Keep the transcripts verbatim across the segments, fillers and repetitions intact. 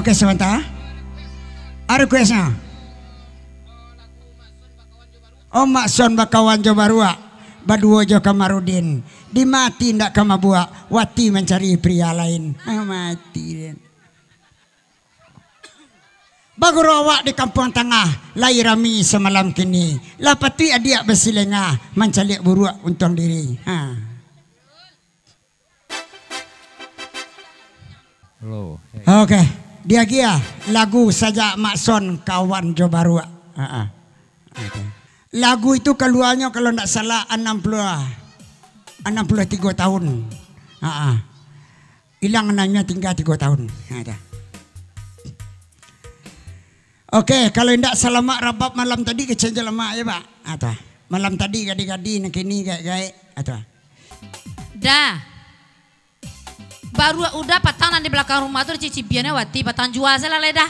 Request sabanta. Ado requestnyo. Oh, Mak Son bakawan jo Baruak, baduo jo Kamarudin. Di mati ndak ka mabuak, wati mancari pria lain. Ah, mati den. Baguru awak di Kampuang Tangah, lai rami samalam kini. Lah patuik adiak basilengah, mancaliak buruak untuang diri. Ha. Hello. Hey. Oke, diagiah lagu sajak Mak Son kawan jo Baruak. Ha, ha. Oke. Lagu itu kaluanyo kalau ndak salah anam puluah, anam puluah tigo tahun. Ha, ha. Ilang anamnyo tingga tigo tahun. Ha, dah. Oke, kalau indak salamak rabab malam tadi, kecek jo lamak aja, Pak. Atau malam tadi gadi-gadi, nan kini gaek-gaek, atau. Dah. Baruak Uda patang nan di balakang rumah tu dicicibian wati, patang jua salah lai dah.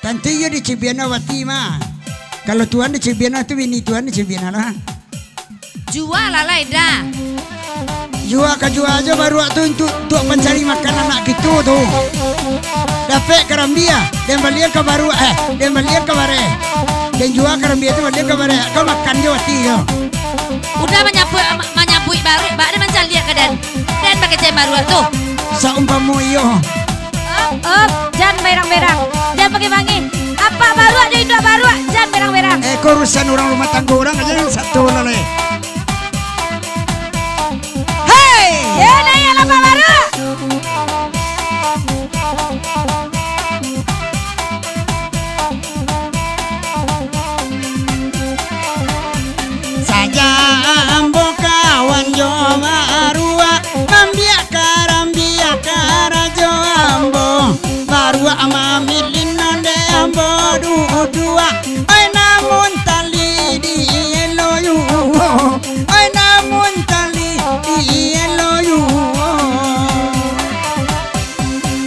Tantu iyo dicibian wati mah. Kalau tuan dicibian tu bini tuan dicibian lah. Jua lah lai dah. Jua ka jua aja Baruak tu untuk, untuk pancari makan anak kito tu. Dapek karambia, den balian ka Baruak, eh, den balian ka bareh. Den jua karambia tu balian ka bareh, ka makan jo wati jo. Uda manyapuik, ma-, manyapuik Baruak, bak den mancaliak ka den. Den bakecek Baruak tu. Saumpamo iyo. Op, op, jan berang-berang. Jan bangih-bangih. Apak Baruak jo induak Baruak, jan berang-berang. Eh, ko urusan urang rumah tanggo urang aja sato lah lai. Hei! Yo, naiak lah, Pak Baruak. Sajak ambo kawan jo Baruak, mambiak karambia karajo ambo. Baruak mamilin nan dek ambo duduak. Ai namun tali di elo yu, ai namun tali di elo yu.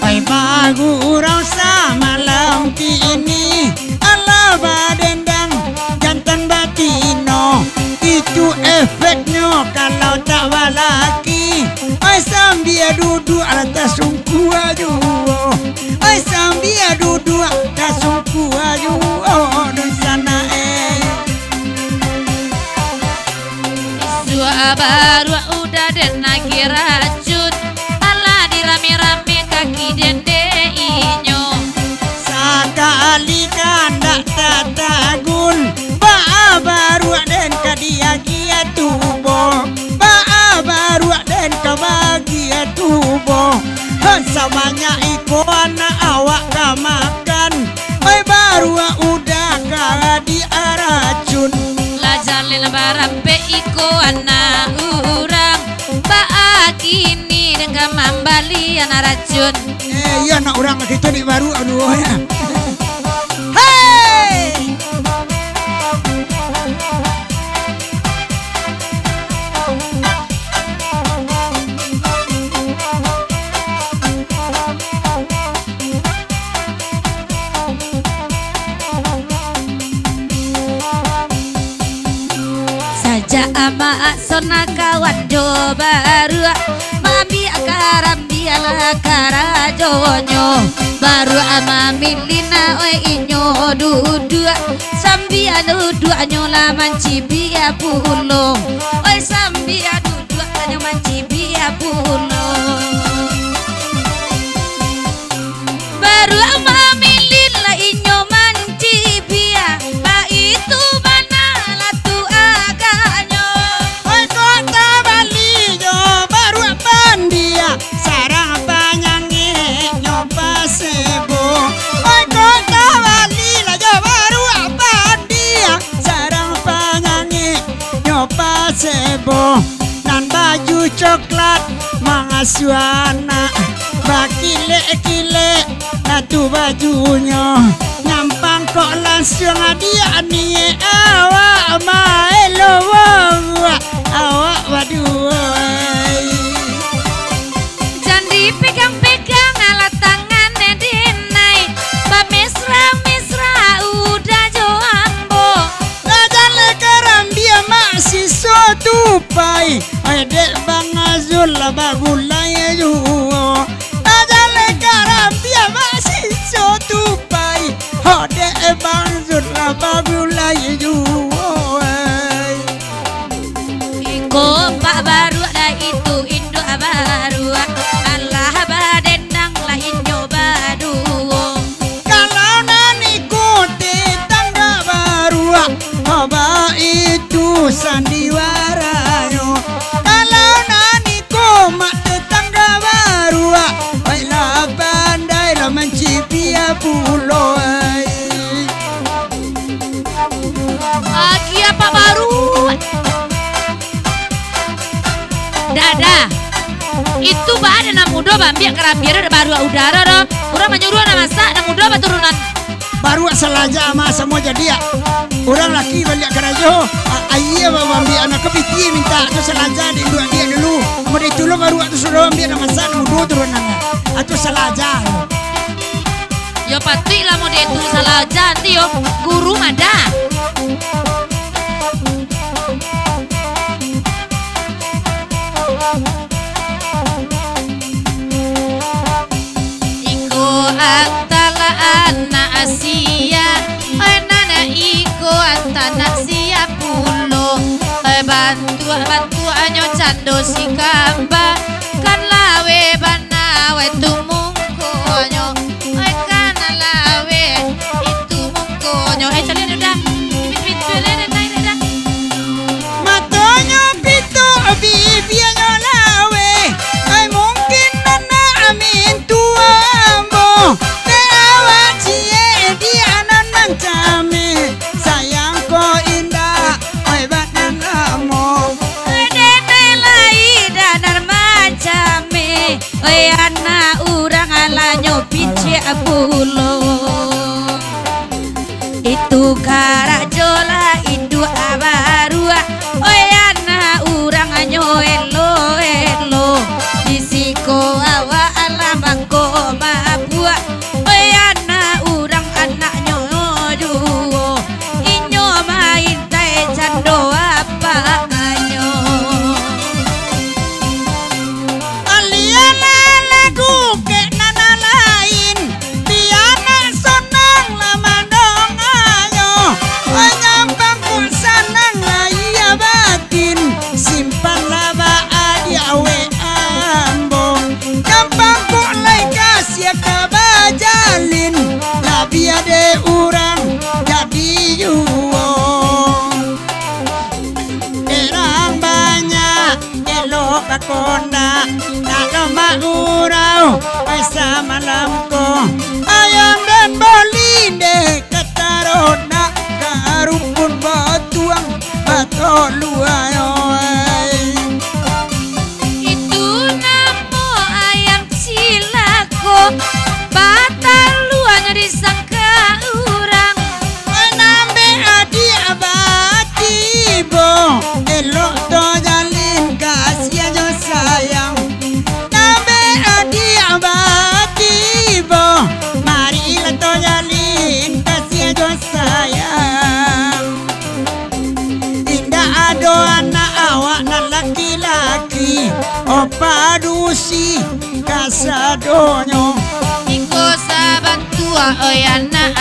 Ai bagurau samalam kini, alah badendang jantan batino. Itu efeknyo kalau tak balaki. Ai sambia duduak lah tasungkua juo. Ai sambia duduak tasungkua juo. Dunsanak e. Suak Baruak Uda den agiah racun, alah dirame-rame kaki den dek inyo. Sakali kandak tatagun, baa Baruak den ka diagiah tubo, baa Baruak den ka baagiah tubo. Han sabanyak iko anak awak ka makan, ai Baruak Uda ka diaracun. Lah jaleh lah barampek iko anak urang, baa kini den ka mambali anak racun. Eh, iyo anak urang kito di Baruak, aduh, ya. Hei! Sajak Mak Son kawan jo Baruak, mambiak karambia lah karajonyo. Baruak mamilin, oi, inyo duduak, sambia duduaknyo lah mancibiak pulo. Oi, sambia duduaknyo mancibiak pulo. Baruak mamilin lah inyo mancibiak, baitu bana lah tu agaknyo. Oi, kok tabali jo Baruak pandia, sarang panyangeknyo pasebo. Oi, kok tabali lah jo Baruak pandia, sarang panyangeknyo pasebo. Nan baju coklat mangasuah anak, bakilek-kilek atu bajunyo. Nyampang kok lansuang adiak niek awak maelo baruak awak baduo. Jan dipegang-pegang alah tangan den ai, bamesra-mesra Uda jo ambo. Lah jaleh karambia mak siso tu pai, ai dek Bang Azul lah bagulai juo. Lah jaleh karambia mak siso sandiwaranyo. Kalau nan iko mak tetangga baruak, baiklah pandai lah mancibia pulo ai. Agiah Pak Baruak. Dah, dah. Itu ba ado nan mudo baambiak karabiah do, baruak udaro do. Urang manyuruah nan masak, nan mudo baturunan. Baruak salaja mah samo jadi, ah. Urang laki baliak karajo, a-, aia ba-, baambiak anak ka pitih mintak, tu salaja di induak dia dulu. Amun itu lo baruak tu suruah ambiak nan masak, nan mudo turunannyo. Ah, tu salaja. Yo patuik lah mode tu, salaja nanti yo, guru madah. Iko antala anak sia, anak iko antala sia pulo, bantuak-bantuaknyo cando si kamba, kan laweh bana weh tu mungkonyo. Oi, kan laweh itu mungkonyo. Eh, caliak dah. Pit-, pit-, caliak dah, naik dah. Matonyo pituk, bibianyo laweh. Ai, mungkin anak mintuo ambo. Dek awak ciek di anan mancameh. Sayang ko indak, oi, badan lamo. Denai lai danar mancameh. Oi, anak urang alanyo picik pulo. Itu karajo lah induak baruak. Oi, anak urang anyo elo-elo. Di siko awak alah mangko mabuak. Oi, anak urang anaknyo juo. Inyo maintai cando apak anyo. Alian lagu kek nan lain, di anak sonang lah mandonganyo. Oi, nyampang kok sanang lahia batin, simpanlah ba adiak wek ambo. Nyampang kok lai kasiah ka bajalin, labiah dek urang jadi juo. Derang banyak, elok bakondak, nak lomak urau, oi samalam ko. Ayam dan bolindeh, kataronak, ka rumpun batuang, batoluanyo ai. Itu namo ayam cilako, bataluanyo disangka urang. Nambek adiak batibo, elok to jalin kasiah jo sayang. Nambek adiak batibo, marilah to jalin kasiah jo sayang. Indak ado anak awak nan laki-laki, oh padusi kasadonyo. Iko sabantuak, oi anak